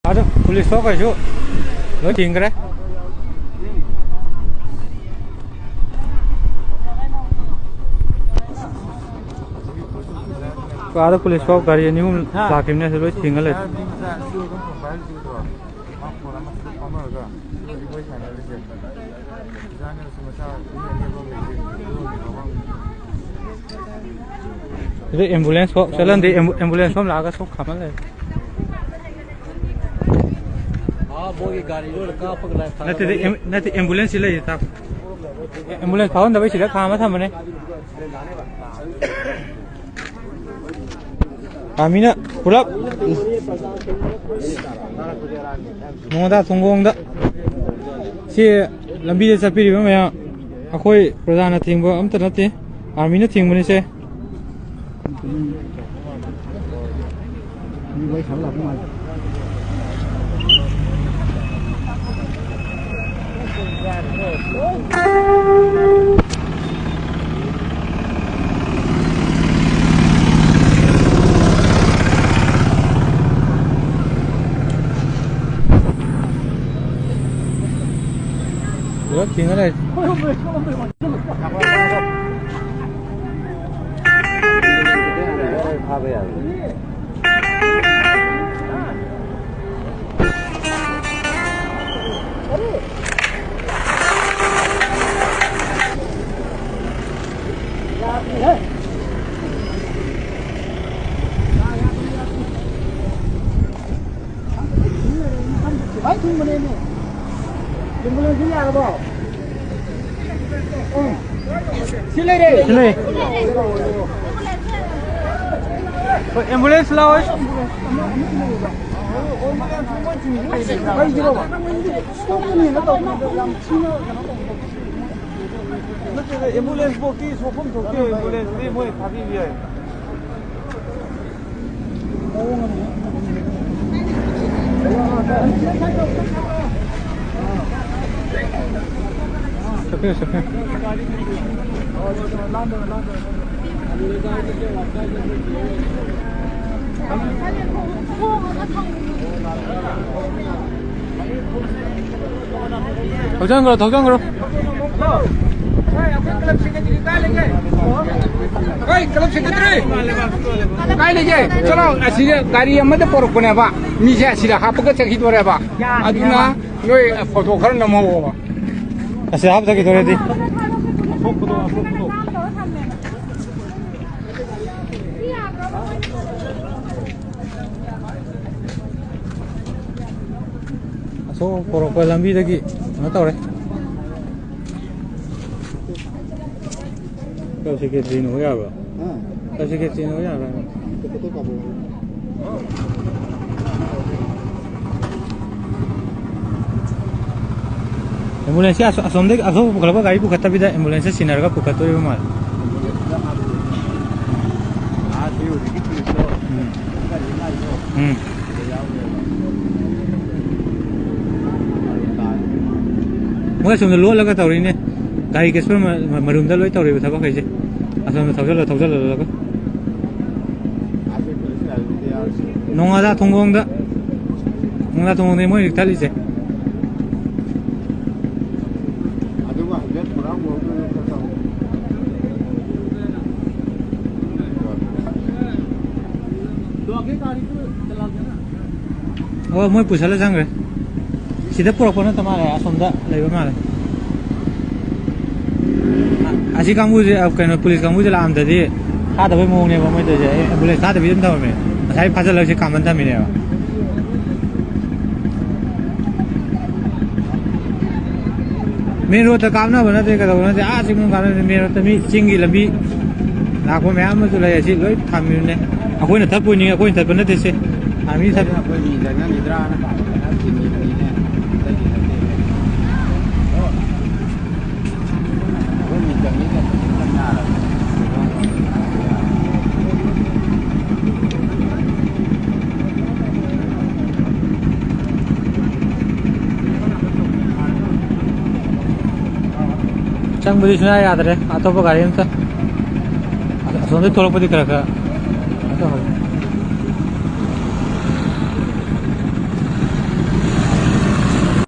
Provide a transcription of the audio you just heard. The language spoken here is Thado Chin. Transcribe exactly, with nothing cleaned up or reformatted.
ꯑꯗꯨ police ꯊꯣꯛꯈ꯭ꯔꯁꯨ ꯂꯣꯏ ꯊꯤꯡꯈ꯭ꯔꯦ꯫ ꯑꯥꯗ police ꯐꯥꯎ ꯒꯥꯔꯤ ꯑꯅꯤ ꯑꯍꯨꯝ ꯂꯥꯛꯈꯤꯕꯅꯦ, ꯑꯗꯨ ꯂꯣꯏ ꯊꯤꯡꯉ ꯂꯩ꯫ ꯁꯤꯗ ambulance ꯐꯥꯎ ꯆꯠꯂꯝꯗꯦ, ꯑꯦꯝꯕꯨ-, ambulance ꯐꯥꯎ ꯂꯥꯛꯑꯒ ꯁꯣꯛ ꯈꯥꯝꯃ ꯂꯩ꯫ ꯅꯠꯇꯦꯗ, ꯑꯦꯝ-, ꯅꯠꯇꯦ, ambulance ꯁꯤ ꯂꯩꯌꯦ, ꯇꯥꯛ-, ambulance ꯐꯥꯎꯍꯟꯗꯕꯩ ꯁꯤꯗ ꯈꯥꯝꯃ ꯊꯝꯕꯅꯦ꯫ Army ꯅ ꯄꯨꯂꯞ ꯅꯣꯡꯗꯥ ꯊꯣꯡꯒꯣꯡꯗ ꯁꯤ ꯂꯝꯕꯤꯗ ꯆꯠꯄꯤꯔꯤꯕ ꯃꯌꯥꯝ, ꯑꯩꯈꯣꯏ ꯄ꯭ꯔꯖꯥꯅ ꯊꯤꯡꯕ ꯑꯝꯇ ꯅꯠꯇꯦ, army ꯅ ꯊꯤꯡꯕꯅꯤꯁꯦ꯫ ꯁꯤ ꯂꯩ꯫ ꯍꯣꯏ, ambulance ꯂꯥꯛꯑꯣ꯫ ꯅꯠꯇꯦꯗ, ambulance ꯐꯥꯎꯗꯤ ꯁꯣꯛꯐꯝ ꯊꯣꯛꯇꯦ, ambulance ꯇꯤ ꯃꯣꯏ ꯊꯥꯕꯤꯕ ꯌꯥꯏ꯫ ꯊꯧꯖꯟꯈ꯭ꯔꯣ, ꯊꯧꯖꯟꯈ꯭ꯔꯣ꯫ ꯍꯣꯏ, club secretary꯫ ꯀꯥꯏ ꯂꯩꯒꯦ? ꯆꯠꯂꯣ, ꯑꯁꯤꯗ ꯒꯥꯔꯤ ꯑꯃꯗ ꯄꯣꯔꯛꯄꯅꯦꯕ꯫ ꯃꯤꯁꯦ ꯑꯁꯤꯗ ꯍꯥꯞꯄꯒ ꯆꯠꯈꯤꯗꯣꯔꯦꯕ꯫ ꯑꯗꯨꯅ ꯅꯣꯏ photo ꯈꯔ ꯅꯝꯍꯧꯑꯣꯕ꯫ ꯑꯁꯤꯗ ꯍꯥꯞꯄ ꯆꯠꯈꯤꯗꯣꯔꯦꯗꯤ꯫ ꯑꯁꯣꯛ ꯄꯣꯔꯛꯄ ꯂꯝꯕꯤꯗꯒꯤ ꯀꯩꯅꯣ ꯇꯧꯔꯦ꯫ Club secretary ꯅ ꯑꯣꯏ ꯌꯥꯕ꯭ꯔꯣ? ꯍꯥ? Club secretary ꯅ ꯑꯣꯏ ꯌꯥꯕ꯭ꯔꯥ? Photo ꯀꯥꯞꯄꯛꯑꯣ꯫ Ambulance ꯁꯦ ꯑꯁꯣ-, ꯑꯁꯣꯝꯗꯒꯤ, ꯑꯁꯣꯝ ꯄꯨꯈꯠꯂꯛꯄ ꯒꯥꯔꯤ ꯄꯨꯈꯠꯇꯕꯤꯗ ambulance ꯁꯦ ꯁꯤꯟꯅꯔꯒ ꯄꯨꯈꯠꯇꯣꯔꯤꯕ ꯃꯥꯜꯂꯦ꯫ ꯑꯥ, ꯁꯤ ꯍꯧꯖꯤꯛꯀꯤ police ꯇꯣ꯫ ꯎꯝ꯫ ꯒꯥꯔꯤ ꯂꯥꯛꯏꯗꯣ꯫ ꯎꯝ꯫ ꯃꯣꯏ ꯑꯁꯣꯝꯗ ꯂꯣꯠꯂꯒ ꯇꯧꯔꯤꯅꯦ꯫ ꯒꯥꯔꯤ ꯀꯦꯁꯄꯔ ꯃ-, ꯃ-, ꯃꯔꯨꯝꯗ ꯂꯣꯏ ꯇꯧꯔꯤꯕ ꯊꯕꯛꯈꯩꯁꯦ꯫ ꯑꯁꯣꯝꯗ ꯊꯧꯖꯜꯂ, ꯊꯧꯖꯜꯍꯜꯂꯒ꯫ ꯅꯣꯡꯉꯥꯗꯥ ꯊꯣꯡꯒꯣꯡꯗ, ꯅꯣꯡꯉꯥꯗꯥ ꯊꯣꯡꯒꯣꯡꯗ ꯃꯣꯏ ꯍꯧꯖꯤꯛ ꯊꯠꯂꯤꯁꯦ꯫ ꯑꯗꯨꯒ ꯍꯥꯏꯐꯦꯠ ꯄꯨꯔꯥ ꯃꯑꯣꯡꯗꯨ ꯈꯔ ꯇꯧ꯫ ꯑꯣ, ꯃꯣꯏ ꯄꯨꯁꯜꯂ ꯆꯪꯈ꯭ꯔꯦ꯫ ꯁꯤꯗ ꯄꯨꯔꯛꯄ ꯅꯠꯇ ꯃꯥꯜꯂꯦ, ꯑꯁꯣꯝꯗ ꯂꯩꯕ ꯃꯥꯜꯂꯦ꯫ ꯑ-, ꯑꯁꯤ ꯀꯥꯡꯕꯨꯁꯦ, ꯑ, ꯀꯩꯅꯣ, police ꯀꯥꯡꯕꯨꯁꯦ ꯂꯥꯛꯑꯝꯗꯗꯤ ꯊꯥꯗꯕꯩ ꯃꯑꯣꯡꯅꯦꯕ ꯃꯣꯏ ꯇꯧꯔꯤꯁꯦ꯫ ꯑꯦ, ambulance ꯊꯥꯗꯕꯤ ꯑꯗꯨꯝ ꯊꯝꯃꯝꯃꯦ꯫ ꯉꯁꯥꯏ ꯐꯥꯖꯤꯜꯂꯒ ꯁꯤ ꯈꯥꯝꯕꯟ ꯊꯝꯃꯤꯅꯦꯕ꯫ Main road ꯇ ꯀꯥꯞꯅꯕ ꯅꯠꯇꯦ, ꯀꯩꯗꯧꯕ ꯅꯠꯇꯦ, ꯑꯥ ꯆꯤꯡ ꯀꯥꯞꯅꯕ ꯅꯠꯇꯦ, main road ꯇ ꯃꯤ ꯆꯤꯡꯒꯤ ꯂꯝꯕꯤ ꯂꯥꯛꯄ ꯃꯌꯥꯝ ꯑꯃꯁꯨ ꯂꯩ, ꯑꯁꯤ ꯂꯣꯏ ꯊꯝꯃꯤꯕꯅꯦ꯫ ꯑꯩꯈꯣꯏꯅ ꯊꯠꯄ ꯑꯣꯏꯅꯤꯡꯉꯤ, ꯑꯩꯈꯣꯏꯅ ꯊꯠꯄ ꯅꯠꯇꯦ ꯁꯦ꯫ Army ꯊꯠ- ꯑꯩꯈꯣꯏ ꯃꯤ ꯆꯪꯉꯝꯈꯤꯗ꯭ꯔꯥꯅ ꯄꯥꯈꯠꯇꯅ ꯊꯤꯡꯉꯤꯕꯅꯤꯅꯦ, ꯑꯇꯩꯒꯤ ꯅꯠꯇꯦ꯫ ꯑꯩꯈꯣꯏ ꯃꯤ ꯆꯪꯉꯤ ꯀꯩꯅꯣ, ꯆꯪ ꯌꯥꯔꯕꯅꯦ꯫ ꯆꯪꯕꯗꯤ ꯁꯨꯡꯌꯥ ꯌꯥꯗ꯭ꯔꯦ, ꯑꯇꯣꯞꯄ ꯒꯥꯔꯤ ꯑꯝꯇ꯫ ꯑꯁꯣꯝꯗꯩ ꯊꯣꯛꯂꯛꯄꯗꯤ ꯈꯔ ꯈꯔ ꯀꯩꯅꯣ ꯇꯧꯍꯧꯔꯦ꯫